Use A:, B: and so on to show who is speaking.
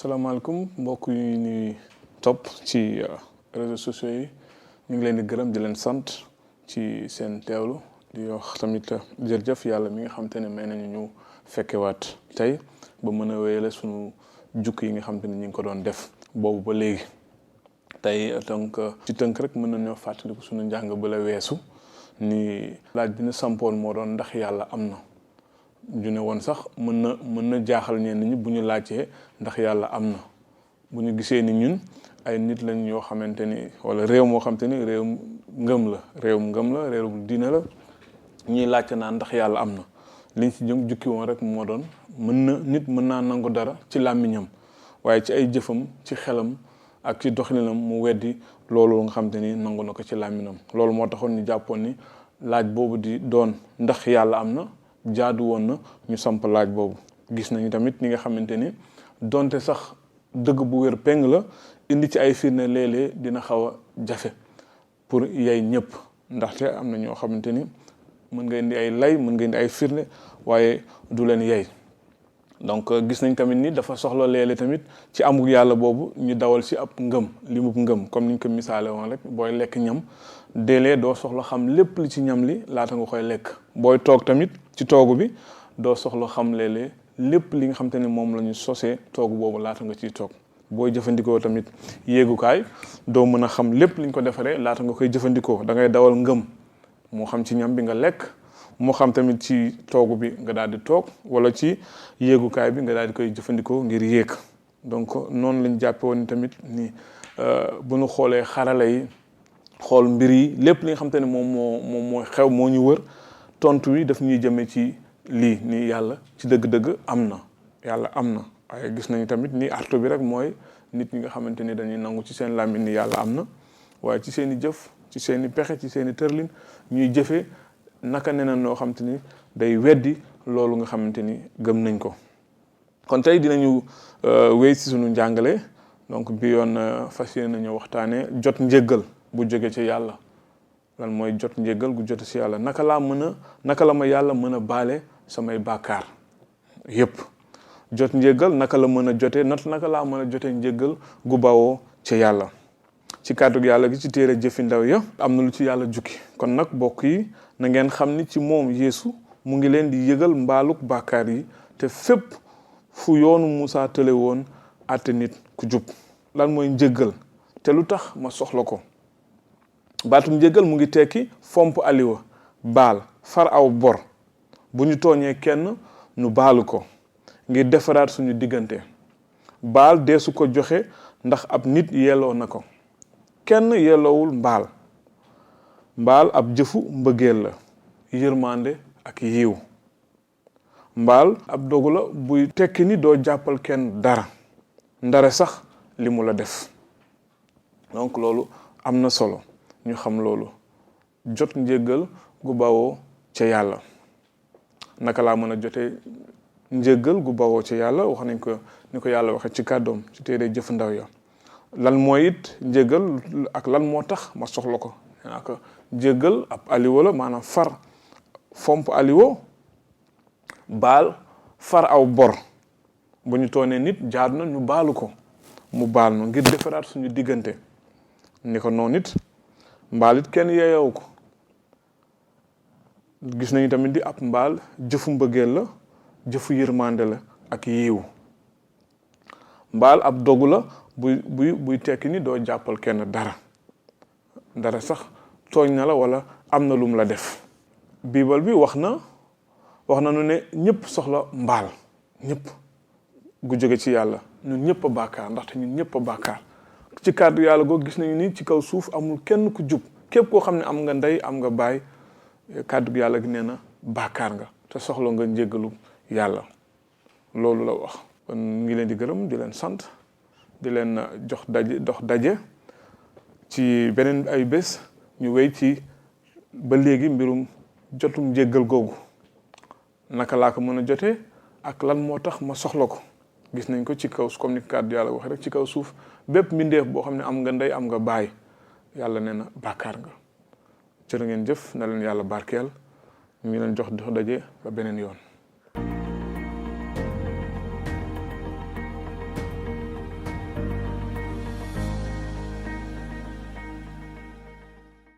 A: salaamaaleykum mbokk yi ñuy topp ci réseaux sociaux yi ñu ngi leen di gërëm di leen sant ci seen teewlu di wax tamit jërëjëf yàlla mi nga xam te ne may nañu ñu fekkewaat tey ba mën a wéyale sunu jukk yi nga xam te ne ñu ngi ko doon def boobu ba léegi tey donc ci tënk rek mën nañoo fàttaliku sunu njàng ba la weesu ni laaj bi ñu sampoon moo doon ndax yàlla am na ñu ne woon sax mën na jaaxal ñenn ñi bu ñu laajtee ndax yàlla am na bu ñu gisee ni ñun ay nit lañ yoo xamante ni wala réew moo xamante ni réewum ngëm la réewum diine la ñuy laajte naan ndax yàlla am na liñ ci jukki woon rek moo doon nit mën naa nangu dara ci làmmiñam waaye ci ay jëfam ci xelam ak ci doxalinam mu weddi loolu nga xamante ni nangu na ko ci làmmiñam loolu moo taxoon ñu jàppoon ni laaj boobu di doon ndax yàlla am na jaadu woon na ñu samp laaj boobu. Gis nañu tamit ñi nga xamante ni donte sax dëgg bu wér peng la indi ci ay firnde léeg-léeg dina xaw a jafe pour yey ñëpp ndaxte am na ñoo xamante ni mën nga indi ay lay mën nga indi ay firnde waaye du leen yey. Donc gis nañ tamit ni dafa soxla léeg-léeg tamit ci amug yàlla boobu ñu dawal si ab ngëm limub ngëm comme niñ ko misaale woon rek booy lekk ñam déedéet doo soxla xam lépp li ci ñam li laata nga koy lekk. booy toog tamit ci toogu bi doo soxla xam léeg-léeg lépp li nga xam te ne moom la ñu sosee toogu boobu laata nga ciy toog. booy jëfandikoo tamit yéegukaay doo mën a xam lépp li ñu ko defaree laata nga koy jëfandikoo da ngay dawal ngëm moo xam ci ñam bi nga lekk moo xam tamit ci toogu bi nga daal di toog wala ci yéegukaay bi nga daal di koy jëfandikoo ngir yéeg. donc noonu lañ jàppe woon tamit ni bu ñu xoolee xarala yi xool mbir yi lépp li nga xam te ne moom moo xew moo ñu wër tontu wi daf ñuy jëme ci lii ni yàlla ci dëgg-dëgg am na yàlla am na. waaye gis nañu tamit ni arto bi rek mooy nit ñi nga xamante ni dañuy nangu ci seen làmmiñ ni yàlla am na waaye ci seen i jëf ci seen i pexe ci seen i tërlin ñuy jëfee naka neneen noo xamante ni day weddi loolu nga xamante ni gëm nañ ko. kon tey dinañu wéy si sunu njàngale donc bi yoon fas yéene nañu waxtaanee jot njéggal bu jóge ci yàlla. lan mooy jot njéggal gu jote si yàlla naka la ma yàlla mën a baale samay bàkkaar yépp. jot njéggal naka la mën a jotee naka laa mën a jotee njéggal gu bawoo ci yàlla ci kàddu yàlla gi ci téere jëfi ndaw ya am na lu ci yàlla jukki kon nag bokk yi na ngeen xam ni ci moom Yeesu mu ngi leen di yëgal mbaaluk bàkkaar yi te fépp fu yoonu Musaa tële woon àtte nit ku jub. lan mooy njéggal te lu tax ma soxla ko baatum njéggal mu ngi tekki fomp aliwa baal far aw bor bu ñu tooñee kenn nu baalu ko ngir defaraat suñu diggante. baal deesu ko joxe ndax ab nit yelloo na ko kenn yelloowul mbaal ab jëfu mbëggeel la yërmande ak yiw. mbaal ab dogu la buy tekki ni doo jàppal kenn dara ndare sax li mu la def. donc loolu am na solo ñu xam loolu jot njéggal gu bawoo ca yàlla. naka laa mën a jotee njéggal gu bawoo ci yàlla wax nañ ko ni ko yàlla waxe ci kàddoom ci téere jëf ndaw ya. lan mooy it njéggal ak lan moo tax ma soxla ko naa ko njéggal ab aliwo la maanaam far fomp aliwo baal far aw bor bu ñu toonee nit jaadu na ñu baalu ko mu baal no ngir defaraat suñu diggante ni ko noonu it mbaal it kenn yeeyow ko. gis nañu tamit di ab mbaal jëfu mbëggeel la jëfu yërmande la ak yiiw. mbaal ab dogu la buy tekki ni doo jàppal kenn dara sax tooñ na la wala am na lum la def. Biibël bi wax na nu ne ñëpp soxla mbaal ñëpp gu jóge ci yàlla ñun ñëpp a bàkkaar ndaxte ñun ñëpp a bàkkaar. ci kàddu yàlla googu gis nañu ni ci kaw suuf amul kenn ku jub képp koo xam ne am nga ndey am nga baay kàddu yàlla gi nee na bàkkaar nga te soxla nga njéggalu yàlla loolu la wax. kon ngi leen di gërëm di leen sant di leen dox daje ci beneen ay bés ñu wéy ci ba léegi mbirum jotum njéggal googu naka laa ko mën a jotee ak lan moo tax ma soxla ko. gis nañ ko ci kaw comme ni kàddu yàlla wax rek ci kaw suuf bépp mbindeef boo xam ne am nga ndey am nga baay yàlla nee na bàkkaar nga. jërë ngeen jëf na leen yàlla barkeel ñu ngi leen jox daje ba beneen yoon.